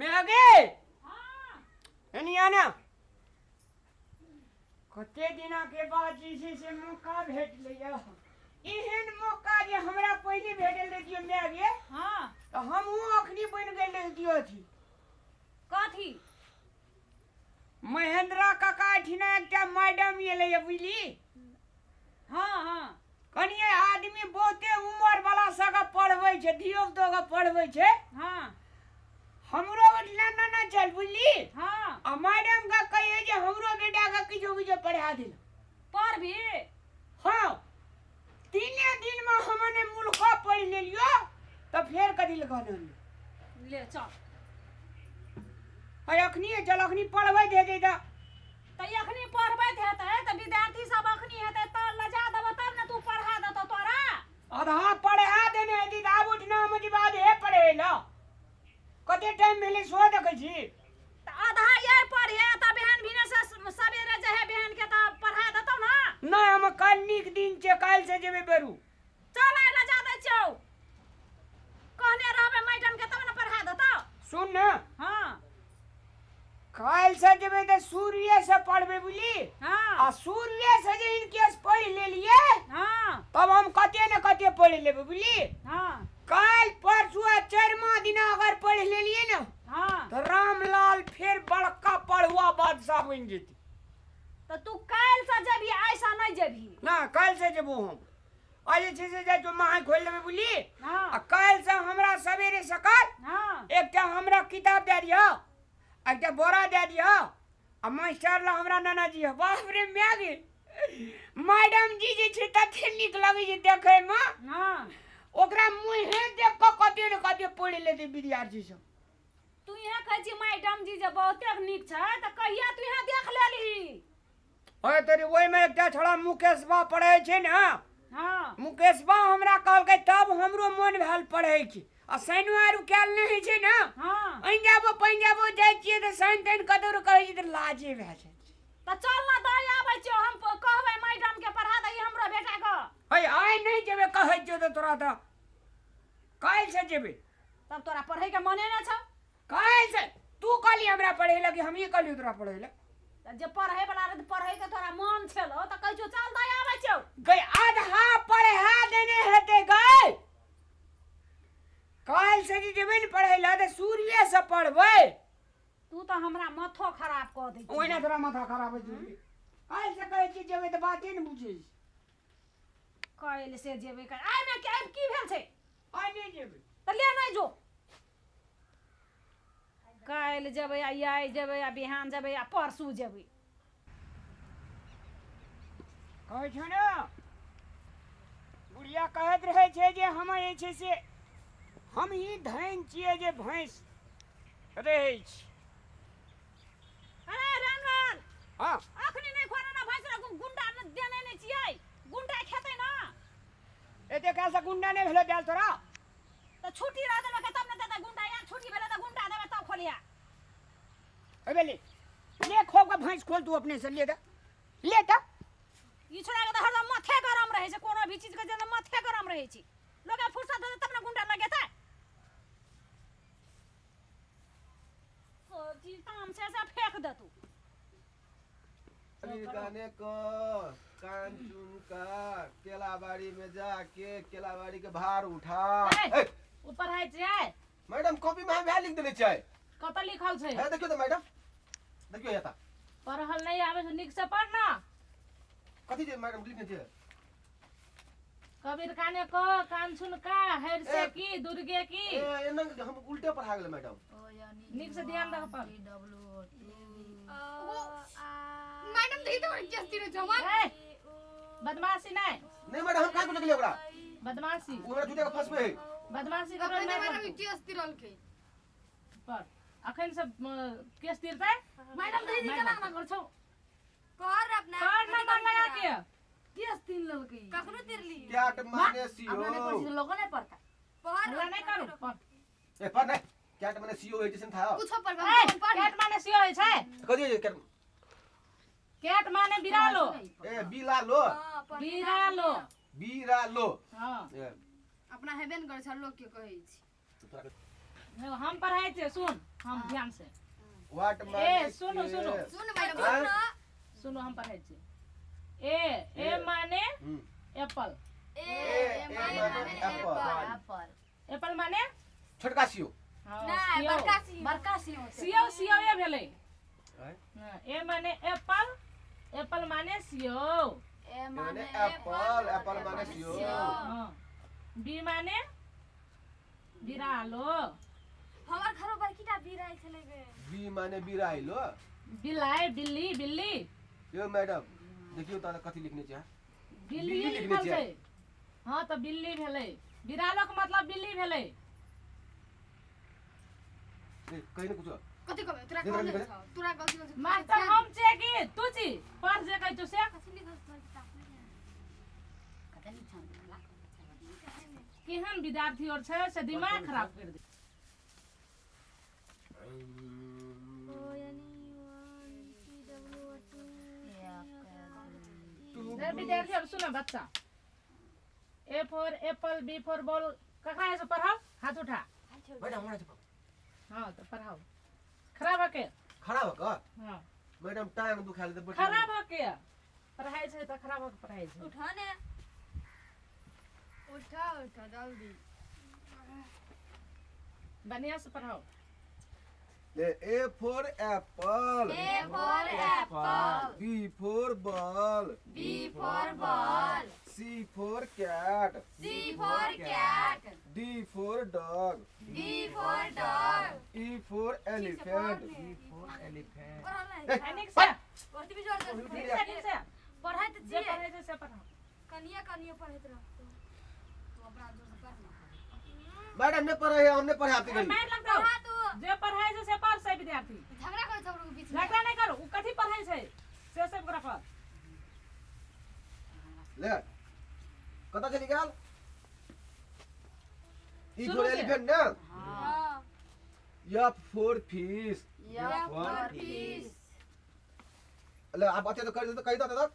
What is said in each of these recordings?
मेगे हां एनी आना कते दिना के बाद जे छै से मौका भेटलै। एहन मौका जे हमरा पहिले भेटल रहितियो माय गे, हां, तऽ हमहूँ अखनी बनि गेल रहितियो अथी। कथी? महेंद्रा काका एहिठिना एकटा मैडम एलै, बुझली? हां हां। कनिये आदमी बहुते उमर वाला सबके पढ़बै छै, धियो पुतो के पढ़बै छै। हां। हमरो ओहिठिना ना चल, बुझली? हां। आ मैडम के कहिए जे हमरो बेटा के किछो किछो पढ़ा दिल। पढ़बी? हां, 3 दिन में हमने मुल्का पढ़ लेलियो तऽ फेर कथी लए कहने? ले चल। है अखनी चल, अखनी पढ़बै दे दे तऽ। तऽ अखनी पढ़बैत हेतै तऽ विद्यार्थी सब अखनी हेतै तऽ लजा देबो तब ने तू पढ़ा देतौ तोरा। आधा पढ़ा देने हेतै तऽ आब उठना हम जेबै आधे पढ़ै लए। कते टाइम भेलै सेहो देखै छी। तऽ आधा ये पढ़े तऽ बिहान भिने से सवेरे जे है बिहान के तऽ पढ़ा देतौ ना। नहि, हम काल्हि नीक दिन छै, काल्हि से जेबै बेरू। चल आइ लजा दै छियौ, कहने रहबै मैडम के तब ने पढ़ा देतौ। सुन ने। हां। काल्हि से जेबै तऽ सूर्य से पढ़बै, बुझली? हां। आ सूर्य से जे इनकेस पढ़ि लेलियै, हां, तब हम कते ने कते पढ़ि लेबै, बुझली? हां। काल्हि परसू आ चारिमा दिना अगर पढ़ि लेलियै ने, हां, तऽ रामलाल फेर बड़का पढ़ुआ बादशाह बनि जेतै। तऽ तू काल्हि से जेबही, आइ से नहि जेबही? ना, काल्हि से जेबो हम। आ जे छै से जाइ छियौ महाइ खोलि लेबै, बुझली? हां। आ काल्हि से हमरा सवेरे सकाल हां, एकटा हमरा किताब दए दिहऽ, एकटा बोरा दए दिहऽ आ मास्टर लए हमरा नाना जी। बाप रे my गे, मैडम जी जे छै तते नीक लगै छै देखैमे। हां। ओकरा मुँहे देख कऽ कते ने कते पढ़ि लेतै विद्यार्थी सब। तू यहाँ कहै छी मैडम जी जे बहुते नीक छै, तऽ कहिया तू यहाँ देख लेलही? ओए तोरी, ओहिमे एकटा छोड़ा मुकेशबा पढ़ै छै ने। हां। मुकेशबा हमरा कहलकै तब हमरो मन भेल पढ़ैके। आ शनिवार आरू कयल नहि होइ छै ने। हां। पंजाबो पंजाबो जाइ छियै तऽ शनि तनि कतौ कहै छै तऽ लाजे भए जाइ छै। तऽ चल ना, दही आबै छियौ, हम कहबै मैडम के पढ़ा दही हमरो बेटा के। है आइ नहि जेबै, कहै छियौ तऽ तोरा, तऽ काल्हि से जेबै। तब तोरा पढ़ै के मने ने छौ। काल्हि से तू कहली हमरा पढ़ै लए कि हमही कहलियौ तोरा पढ़ै लए? तऽ जे पढ़ै वाला रहै, पढ़ै के तोरा मन छेलौ तऽ कहै छियौ चल दही आबै छियौ। गई आधा पढ़ा देने हेतै गई। काल्हि से जे जेबै ने पढ़ै लए तऽ सूर्ये से पढ़बै। तू तऽ हमरा माथो खराब कऽ दै छी। ओहिना तोरा माथा खराब होइ छै। काल्हि से कहै छी जेबै तऽ बाते ने बुझै छी। काल्हि से जेबै, काल्हि आइमे के आइ की भेल छै? आइ नहि जेबै। तऽ ले नहि जो, काल्हि जेबै आ आइ जेबै आ बिहान जेबै आ परसू जेबै। कहै छौ ने बुढ़िया कहैत रहै छै जे हम जे छै से हम ही धन छियै जे भैंस रहै छी। अरे रामलाल। हाँ। अखनी नहि खोले ना भैंस रे, गुंडा न देने नहि छियै, गुंडा खेतै ना। एते काल से गुंडा नहि भेलै देल तोरा? तऽ छुट्टी रहतै लोके तब ने देतै गुंडा। यार छुट्टी भेलै तऽ गुंडा देबै तब खोलिया। अबे ले ले, खोब के भैंस खोल तू अपने से, ले दे ले तऽ। ई छोड़ा के तऽ हरदम माथे गरम रहै छै, कोनो भी चीज के जेना माथे गरम रहै छै। लोके फुर्सत हेतै तब ने गुंडा लगेतै। सब चीज ताम से फेंक देतू। काने को कान चुन का केलाबाड़ी में जाके केलाबाड़ी के भार उठा। ए, ऊपर है छै। मैडम, कॉपी में हम लिख देने छै। कत लिखल छै? है देखियो तो मैडम, देखियो एता। पढ़ल नहीं आवे छै, नीक से पढ़ ना। कथी जे मैडम लिखने छै? कबीर काने को कान सुन का हेर से की दुर्गे की। ए एना हम उल्टे पढ़ा गेल मैडम। नीक से ध्यान रख पर। मैडम देखी तो केस तीरो जमा। ए, बदमाशी नहीं। नहीं मैडम, हम का को लगले ओकरा? बदमाशी। ओकरा झूठे के फसबे है। बदमाशी करो अपने नहीं। मैडम केस तीरल के पर अखन सब केस तीरतै। मैडम दीदी केना ना कर छौ? कर अपना कर ना मन लगा के। केस तीन ललके कखनो तीरली। कैट माने सीओ। अपना नहीं पढ़ी, लोगों नहीं पढ़ता। पढ़ हल्ला नहीं करू पढ़। ए पढ़ नहीं, कैट माने सीओ है जैसन था। कुछो पढ़। ए, कैट माने सीओ है छै। कथी है कैट? कैट माने बिरालो। ए बिलालो। बिरालो। बिरालो। हां। ए अपना हेबे न कर छ, लोग के कहै छी। तोरा हम पढ़ाई छियै, सुन हम ध्यान से। वाट माने ए सुनो सुनो सुन मैडम सुनो, हम पढ़ाई छियै। ए ए माने एप्पल। ए माने एप्पल। एप्पल माने छोटका सियो। नहीं बड़का सियो, बड़का सियो। सियो सियो ये भेलै। ए माने एप्पल, एप्पल माने सियो। ए माने एप्पल, एप्पल माने सियो। हां। बी माने बिरालो। हमर घरो बड़कीटा बिराइ छलै गे। बी माने बिराइलो। बिलाइ, बिल्ली, बिल्ली। यो मैडम देखियो त कथि लिखने छै। बिल्ली लिखल छै। हां त बिल्ली भेलै। बिरालो के मतलब बिल्ली भेलै। ए कहि ने कुछो कथि कहबै तोरा कहल छौ, तोरा गलती हो। मास्टर हम छे कि तू छी? पढ़ जे कहै छौ से। कथि लिखल छौ किताब में? कते लिखल केहन विद्यार्थी और छै से दिमाग खराब कर दे। विद्यार्थी और सुनो बच्चा, A for apple, B for ball, ककरा है से पढ़ाओ? हाथ उठा। मैडम हमरा से। हां तो पढ़ाओ। खड़ा भके। खड़ा भक? हां मैडम टांग दुखाल दे। खड़ा भके पढ़ाई छै त खड़ा भके पढ़ाई छै। उठा ने, उठा उठा जल्दी बढ़िया से पढ़ाओ। A for apple, A for apple, B for ball, B for ball, C for cat, C for cat, D for dog, D for dog, E for elephant, E for elephant. Anik से पढ़ती भी जोर से, निक से पढ़ैत जे छियै। पढ़ै छै से पढ़ाओ। कनिया कनिया पढ़ैत रह तू अपना जोर से पढ़ ना। मैडम ने पढ़े, हमने पढ़ाती गई। मार लगतौ जे पढ़ाई छै से पढ़ से विद्यार्थी। झगड़ा करै छौ बीच में। झगड़ा नहीं करू, उ कथि पढ़ै छै से सब ओकरा पढ़। ले कत चली गेल? ई फॉर एलिफेंट ना? हां। F for fish, F for fish. ले आप अच्छे तो कर दे तो कहि दो त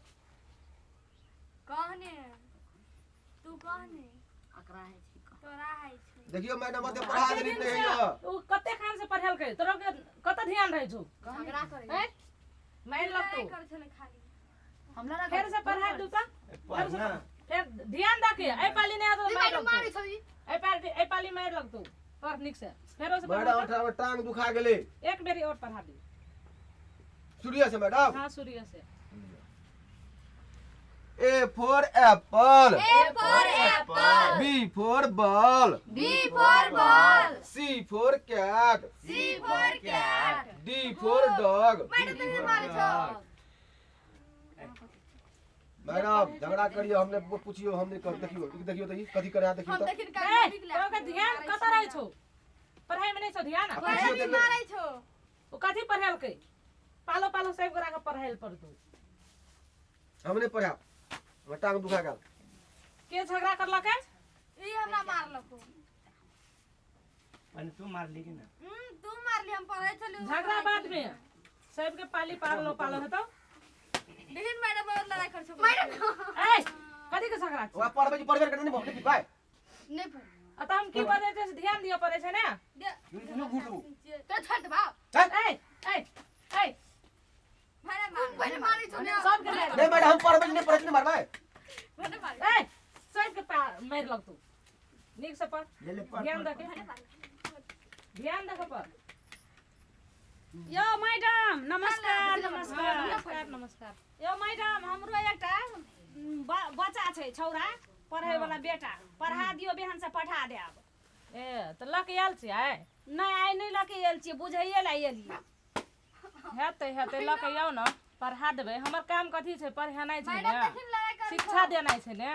कहने तू कहने अकरा है छी तोरा है छी। देखियो मैडम मते पढ़ा देली नहीं है। उ कते खान से पढ़लकै तोरो के कत ध्यान रहै छौ? झगड़ा करै हैं मार लगतौ करै छलै खाली हमला ना। फेर से पढ़ा दू त पढ़ना फेर ध्यान दके। ए पाली नै आतो मैडम मारै छौ। ए पाली, ए पाली मार लगतौ। पढ़ निक से फेरो से। मैडम अठारह टांग दुखा गेलै। एक बेरी और पढ़ा दी। सूर्य से मैडम? हां सूर्य से। A for apple, A for apple, B for ball, B for ball, C for cat, C for cat, D for dog. Madam तुम मारै छौ। मैडम झगड़ा करियो, हमने पूछियो, हमने कर देखियो देखियो त कथि करे देखियो हम त। देखिन का तोरा के ध्यान कत रहै छौ? पढ़ाई में नहीं छौ ध्यान? मैडम मारै छौ। उ कथि पढ़ेलकै? पालो पालो सब गोरा के पढ़ाइल पड़तौ। हमने पढ़ा, हमर टांग दुखा गेल। के झगड़ा करलकै? ई हमरा मारलको। अन तू मारली कि ना? तू मारली, हम पढ़ै छलु। झगड़ा बाद में सबके पाली पालो पालो हेतौ। देखिन मैडम बहुत लड़ाई कर छौ। मैडम ए कथि के झगड़ा छै? ओकरा पढ़बै छी, पढ़बै के नहीं भौंकै पाय नहीं पढ़। अ त हम की बजै छै से ध्यान दिअ पड़ै छै ने। नु घुटू तो छोड़ दे बाप। ए ए ए मैडम मारै छौ ने सबके नहीं मैडम हम पढ़बै नहीं पढ़ै नहीं मारबै। ए सबके मार लगतौ। नीक से पढ़, ले ले पढ़, ध्यान दके, ध्यान दके पढ़। यो मैडम नमस्कार। नमस्कार नमस्कार नमस्कार। यो मैडम हमरो एकटा बच्चा छै छौरा पढ़ै वाला बेटा, पढ़ा दियो बिहान से पठा देब। ए त लक आयल छी आइ? नहीं आइ नहीं लके आयल छी, बुझैये ला एलियै। हेतै हेतै लक आउ न, पढ़ा देबै। हमर काम कथी छै? पढ़ेनाइ छै मैडम ने, देखिन लड़ाई कर शिक्षा देनाइ छै ने।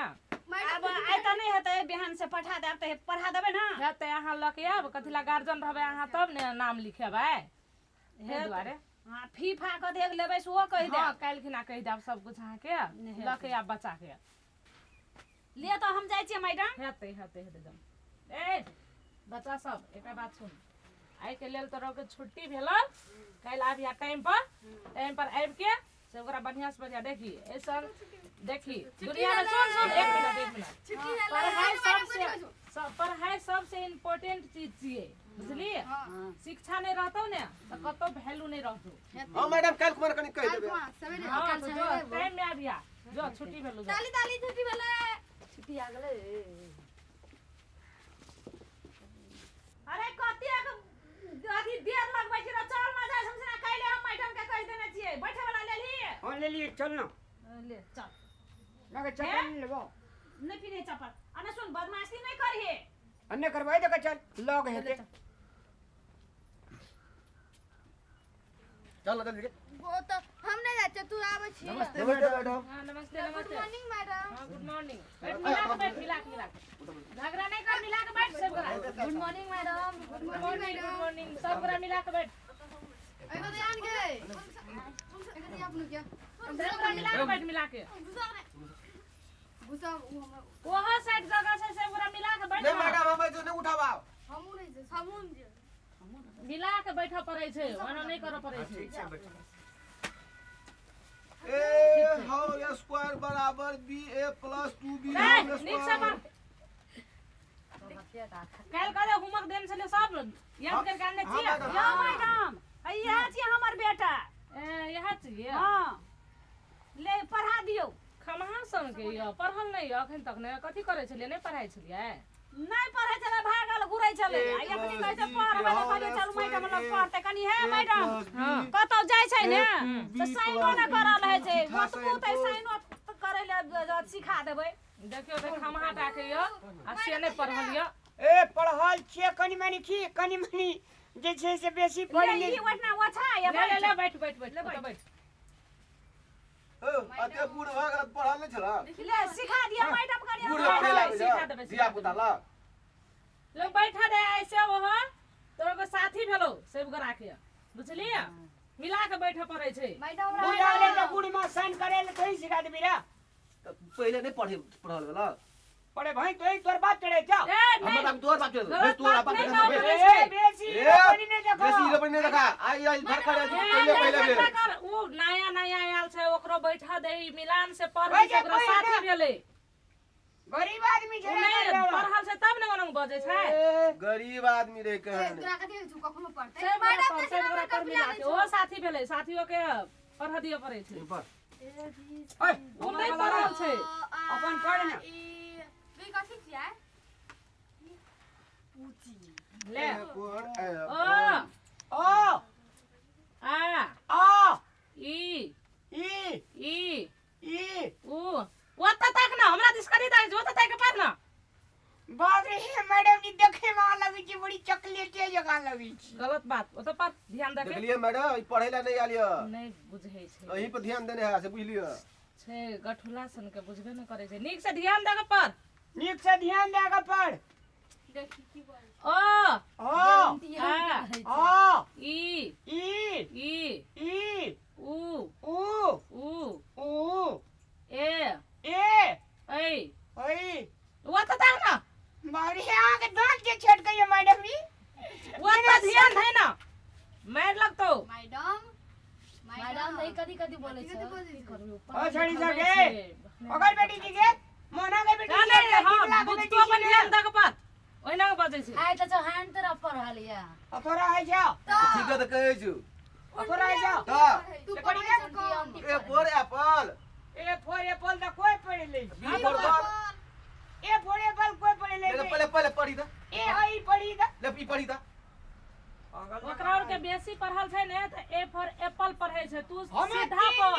अब आइ त नहीं हेतै, बिहान से पठा देब त पढ़ा देबै ना। हेतै अहाँ लक आयब, कथी ला गार्जियन रहबै अहाँ तब ने नाम लिखेबै, एहि दुआरे। हां फीफा के देख लेबै सेहो कहि हां देब। काल्हि खिना कहि देब सब कुछ अहाँके, लक आयब बच्चा के। ले त हम जाइ छियै मैडम। हेतै हेतै हेतै जम। ए बच्चा सब एकटा बात सुन, आइ के लेल तोरा के छुट्टी भेल, काल्हि आबिया टाइम पर, टाइम पर आबि के से ओकरा बढ़िया से बढ़िया देखी। एहि संग देखी दुनिया में सुन सुन एक मिनट एक मिनट। पढ़ाई सबसे पढ़ाई सबसे इम्पोर्टेंट चीज छियै, बुझलियै? शिक्षा नहीं रहतौ ने त कतौ वैल्यू नहीं रहतौ। हां मैडम काल कुमार कनी कहि देबै। हां तो जो टाइम में आबिया, जो छुट्टी भेलो। ताली ताली छुट्टी भेलै, छुट्टी आ गेलै। अरे कतेक अथी देर लगबै छै, चल ना जाय हम से काल्हि हम मैडम के कहि देने छियै बैठे वाला लेली। हां लेली, चल ना ले चल ना के चप्पल लेबो। नहीं पिने चप्पल। अने सुन बदमाशी नहीं करहे। अन्ने करवाई दे के चल लॉग हेते। चल जल्दी के। वो तो हम नहीं जाते, तू आबै छी। नमस्ते मैडम। हां नमस्ते नमस्ते। Good morning madam. हां गुड मॉर्निंग। बैठ मिला के बैठ, मिला के मिला के झगड़ा नहीं कर, मिला के बैठ सब करा। Good morning madam. Good morning good morning सब करा मिला के बैठ। एगो ध्यान के एगो दिया अपनो के सब करा मिला के बैठ, मिला के घुसा उ हमरा ओहा साइड जगह से सब करा मिला के बैठ। नहीं मैडम हम जो नहीं उठावा, हमू नहीं जे हमू जे मिला के बैठा पड़ै छै, ओना नहीं करऽ पड़ै छै। ठीक छै बैठ। ए होल स्क्वायर बराबर बी ए प्लस 2b whole नीक से स्क्वायर। पढ़। काल्हि कहले होमवर्क देने छलियै सब याद करके आनने छियै? यौ मैडम इएह छियै हमर बेटा। ए इएह छियै? हां ले पढ़ा दियौ। खमहा सन के यौ पढ़ल नहि यौ अखन तक ने। कथी करै छलियै? नहि पढ़ाइ छलियै? नहीं पढ़ै छलै, भागल घुरै छलै। आ एखनी कहै छै पढ़बै ले, कहलियै चलू मैडम लग पढ़तै कनी। हे मैडम कतौ जाइ छै ने तऽ साइनो नहि करल होइ छै, ओतबो तऽ साइनो करै ले सिखा देबै। देखियौ तऽ खमहा टा के यौ आ से नहि पढ़ल यौ। ए पढ़ल छियै कनी मनी, की कनी मनी जे छै से बेसी पढ़ ले ले। ई ओहिना ओछा या ले ले बैठ बैठ बैठ ओतऽ बैठ। ओ अते बूढ़ भ गेल पढ़ल नहीं छला? ले सिखा दिया मैडम कनी। बूढ़ पढ़े लागे सिखा देबै, धिया पुता ला लोग बैठा दे ऐसे वहाँ तोरा को साथी भेलो सब गोरा के, बुझलियै? मिला के बैठे पड़ै छै। मैडम बूढ़ आले त बूढ़ में साइन करे ले थोड़ी सिखा देबी रे। पहिले नहीं पढ़े पढ़ल वाला पढ़े भाई तोई तोर बात चढ़े जा। ए हम नहीं तोर बात चढ़े, गलत तोर बात बात नहीं चढ़े। कहऽ ए बेसी हीरो नहीं देखो, बेसी हीरो नहीं देखा। आई आई भर खड़े पहिले पहिले झगड़ा बेर कर। उ नया नया आयल छै ओकरो बैठा दे, मिलान से पढ़ भाई जे ओकरो कोई साथी ना। भेलै। गरीब आदमी उ छै नहि पढ़ल छै तब ने ओना बजै छै। गरीब आदमी रे कहने तोरा कथि होइ छौ कखनो पढ़तै सब गोरा मैडम पढ़, सब गोरा पढ़ मिला के ओ साथी भेलै, साथियो के पढ़ दिअ पड़ै छै। ऊपर ओए उ नहि पढ़ल छै। अपन पढ़ ना। ई बी कथि छियै? पूची ले कोन ए ओ ओ आ आ ई ई ई ई उ ओतऽ तक ना हमरा दिस करी दै, ओतऽ तक पढ़ ना। बाप रे मैडम जी देखे में लगै छै बड़ी चॉकलेटे जकाँ लगै छै। गलत बात ओतऽ पर ध्यान दे के। देखलिए मैडम ई पढ़े ला नहीं आल यौ, नहीं बुझै छै, अही पर ध्यान देने है से बुझलियो छै गठुला सन के बुझबे न करै छै। नीक से ध्यान दे के पढ़, नीक से ध्यान दे के पढ़। देखी की बोल। ओ ओ आ आ ई ई ई ई उ उ उ उ ए ए ऐ ओई ओतऽ तक ना। बाप रे अहाँ के दांत के छेट गई मैडम जी। ओतऽ ध्यान दे ना, मारि लगतौ। मैडम मैडम नहीं कदी कदी बोले कथि छै। बोलै छै? ओ छड़ी सब के ओकर बेटी जी के मोना के बेटी ना जी के नहीं हां टिकला के बुझ बेटी तू अपन जी ध्यान दे के पढ़, ओहिना के बजै छै। आइ त चौहान तरफ पढ़ल या। अथोरा है जा, ठीक है त कहै छु अथोरा है जा। त तू ले पढ़ै पढ़ी छौ कम। A for apple, A for apple त कोई पढ़ ले, B for ball. A for apple कोई पढ़ ले। ले पहले पहले पढ़ी त, ए आई पढ़ी त ले ई पढ़ी त। ओकरा और के बेसी पढ़ल छै ने त ए फॉर एप्पल पढ़ै छै, तू हम सीधा पढ़।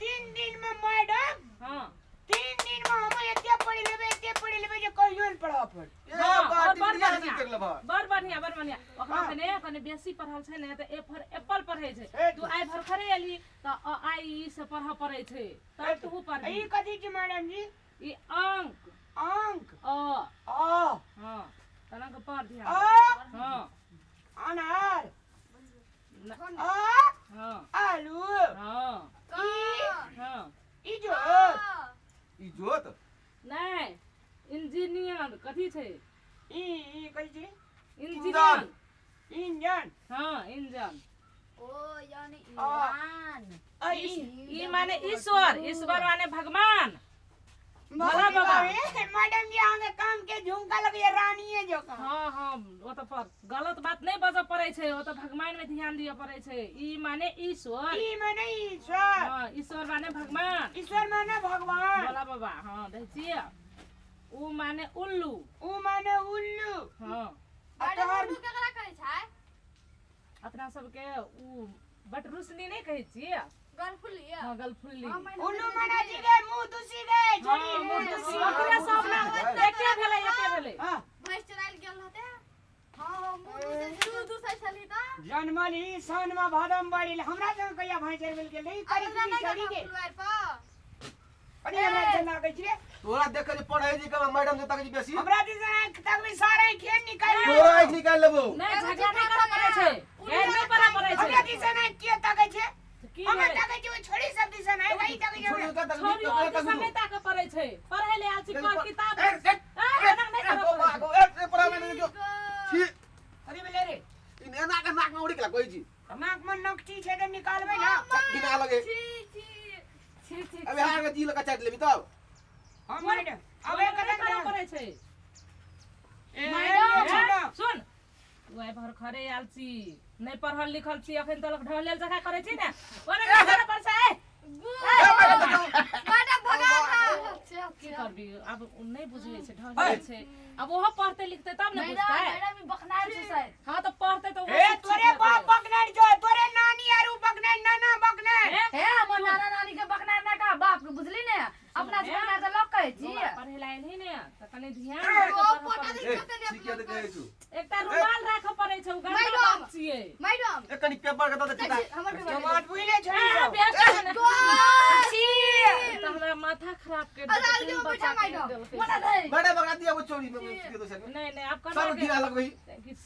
3 दिन में मैडम, हां 3 दिन में हम एते पढ़ लेबे, एते पढ़ लेबे जे कहियो न पढ़ा पड़। ए हाँ, और बात बड़ इंडिया से बढ़िया। कर लेबा। बड़ बढ़िया बड़ बढ़िया। ओकरा हाँ। कने कने बेसी पढ़ल छै ने त ए फॉर एप्पल पढ़ै छै। ए तू आइ भरखरे एली त अ आ ई से पढ़ पड़ै छै, तब तू पढ़। ई कथी छै मैडम जी? ई अंक अंक अ अ हां तना के पढ़ ध्यान। अ हां अनार न- अ हां आलू हां ई हां ई जो ई जोत नहीं इंजीनियर कथी छै? ई ई कथी छै? इंजन। इंजन। हां इंजन। ओ यानी आ। ईवान। ई माने ईश्वर, ईश्वर माने भगवान। भोला बाबा मैडम जी अहाँ काम के झुमका लगे रानी है जो का। हाँ हाँ ओ तो पर गलत बात नहीं बजऽ पड़ै छै, ओ तो भगवान में ध्यान दिअ पड़ै छै। ई माने ईश्वर, ई माने ईश्वर। हाँ ईश्वर माने भगवान, ईश्वर माने भगवान। भोला बाबा। हाँ देखै छियै। ऊ माने उल्लू, ऊ माने उल्लू। हाँ उल्लू केकरा कहै छै? अपना सबके ऊ बटरुसनी नहीं कहै छियै? गलफुल्ली। हाँ गलफुल्ली। उल्लू माने जी गए मुंह दुसी गए छोड़ी मुंह दुसी। ओकरे सब ना एके भेलै, एके भेलै। हां भैंस चरायल गेल रहते। हां हां मुंह दुसै दुसै छली त जनमल ही सन में भादम बाड़ी हमरा संग कहिया भैंस चरबेल गेल नहीं करी छोड़ी के अरे हमरा जना कहै छियै तोरा देख के पढ़ै जी के मैडम जे तक जी बेसी हमरा दिस तक भी सारे खेल निकाल तोरा आँख निकाल लेबो। नहीं झगड़ा नहीं करऽ पड़ै छै, गैर नहीं पड़ऽ पड़ै छै। हमरा दिस नहीं के तकै छै? हमरा तकै छै ओ छोड़ी सब दिस नहीं वही तकै छै। छोड़ी ओइ दिस नहीं ताकऽ पड़ै छै, पढ़ै ले आयल छी पढ़ किताब। ए एना नहीं करऽ पड़ै ए पढ़ा में नहीं छी अरे भेलै रे ई एना के नाक में उड़ी के कहै छी। नाक में नकटी छै त निकालबै ना गिना लगे। छी छी छी छी अबे हार के जी लगा चाट लेबी तब। हां मैडम अबे कतऽ करऽ पड़ै छै? मैडम सुन तू आइ भर खरे आयल छी, नहीं पढ़ल लिखल छी, अखन तलक ढहलेल जकाँ करै छी ने, ओना नहि करऽ पड़ै छै। मैडम भगा की करबी अब नहीं बुझै छै, ढहलेल छै। अब ओहो पढ़तै लिखतै तब ने बुझतै। मैडम ई बखनार छै शायद। हाँ तो पढ़तै तो ए तोरे बाप बकनार छौ, तोरे नानी आरू बकनार, नाना बकनार। हे हमर नाना नानी के बकनार ना का बाप के बुझली ने, अपना से बकनार त लोग कहै छी। पढ़ै ला आयल ही ने त कनि ध्यान दे के पढ़ऽ पड़ै छै। ठीक है त कहै छु एकटा रुमाल राखऽ पड़ै छै, उ गंदा बात छियै। मैडम ए कनि पेपर के the they किताब हमर पेपर बात बुझले छोड़ी सब छी त हमरा माथा खराब कर देलकै। मैडम बगा दिया वो चोरी में के दोसर में। नहीं नहीं आप सब करना गिरा लगबै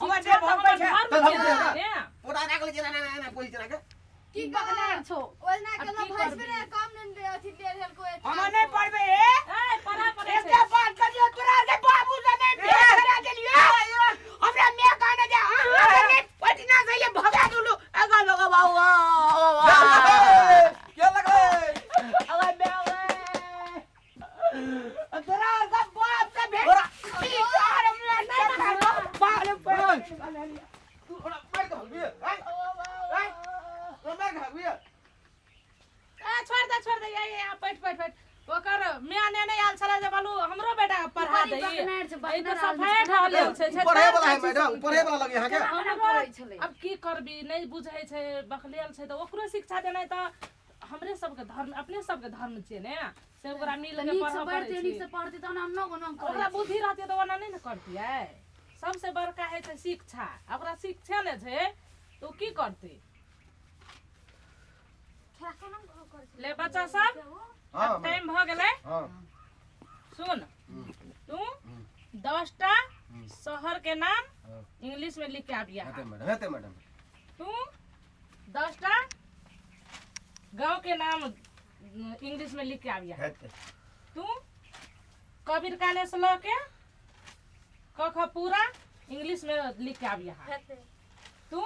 हमर जे भगबै छै तब हम पोटा राखले जे ना ना ना कोई चरा के की बकनार छो ओजना के भैंस में कम ने अथि ले रहल कोई। हम नहीं पढ़बे। ए पढ़ा पड़ै छै। एकटा बात करियो तोरा के बाबू से नहीं बियाह करा देलियो हमरा मे कहने जे अहाँ के नहीं पटना से ये भगा दुलू अगा लगा बाबू के लगलै अगा बेवे तोरा के बाप से भेट यार हमरा नहीं बाल पर तू थोड़ा मार के भगबी। ए मार के भगबी। ए छोड़ दे छोड़ दे ये यहाँ बैठ बैठ बैठ। ओकर मियाँ ने नहीं आयल छलै जे बालू हमरो बेटा के पढ़ा दे। ई त सफाइ ढहलेल छै, पढ़े वाला है मैडम, पढ़े वाला लगे यहाँ के। अब की करबी नहीं बुझै छै, बकलेल छै त ओकरो शिक्षा देनाइ त हमरे सबके धर्म, अपने सबके धर्म छियै ने, से ओकरा मिल के पढ़ऽ पड़ै छै। नीक से पढ़तै तहन हम न कोनो ओकरा बुद्धि रहतै त ओना नहीं ने करतियै। सबसे बड़का होइ छै शिक्षा, ओकरा शिक्षा नहि छै त ओ की करतै? ले बच्चा सब टाइम भ गेलै। सुन तू 10टा शहर के नाम इंग्लिश में लिख के आबिया। हेतै मैडम। तू 10टा गांव के नाम इंग्लिश में लिख के आबिया। तू कबीर कॉलेज से ल के क ख पूरा इंग्लिश में लिख के आबिया। तू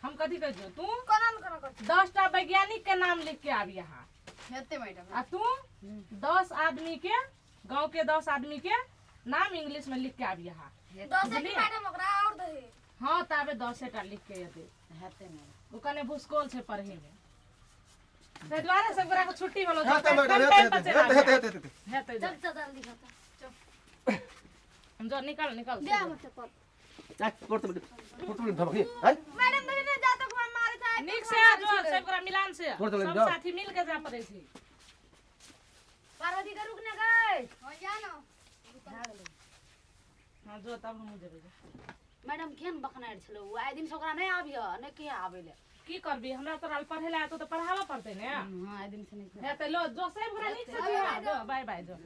हम कथी कहै छियौ? तू 10टा वैज्ञानिक के नाम लिख के आबिया। मैडम। आ तू 10 आदमी के गांव के 10 आदमी के नाम इंग्लिश में लिख के आबिया। हाँ ताबे 10टा लिख के एतै। ओ कने भूसकोल छै पढ़ै में, ताहि दुआरे सब गोरा के छुट्टी भेलो। हेतै चल चल जल्दी खता हम जो निकल निकल दे हमर चप्पल। तोड़ धमकी है मैडम नहीं जा तक हम मारे चाहे निक से जो सब गोरा मिलान से सब साथी मिल के जा पड़ै छै। पार्वती के रुक ने गए। हो जा ना हां जो तब हम जेबै। मैडम केहन बकनार छलो उ, आइ दिन से ओकरा नहीं आबिय ने के आबै ले। की करबी हमरा तोरा पढ़े ला तो पढ़ाबऽ पड़तै ने। हां आइ दिन से नहीं हेतै लो जो सब गोरा निक से जो बाय बाय जो।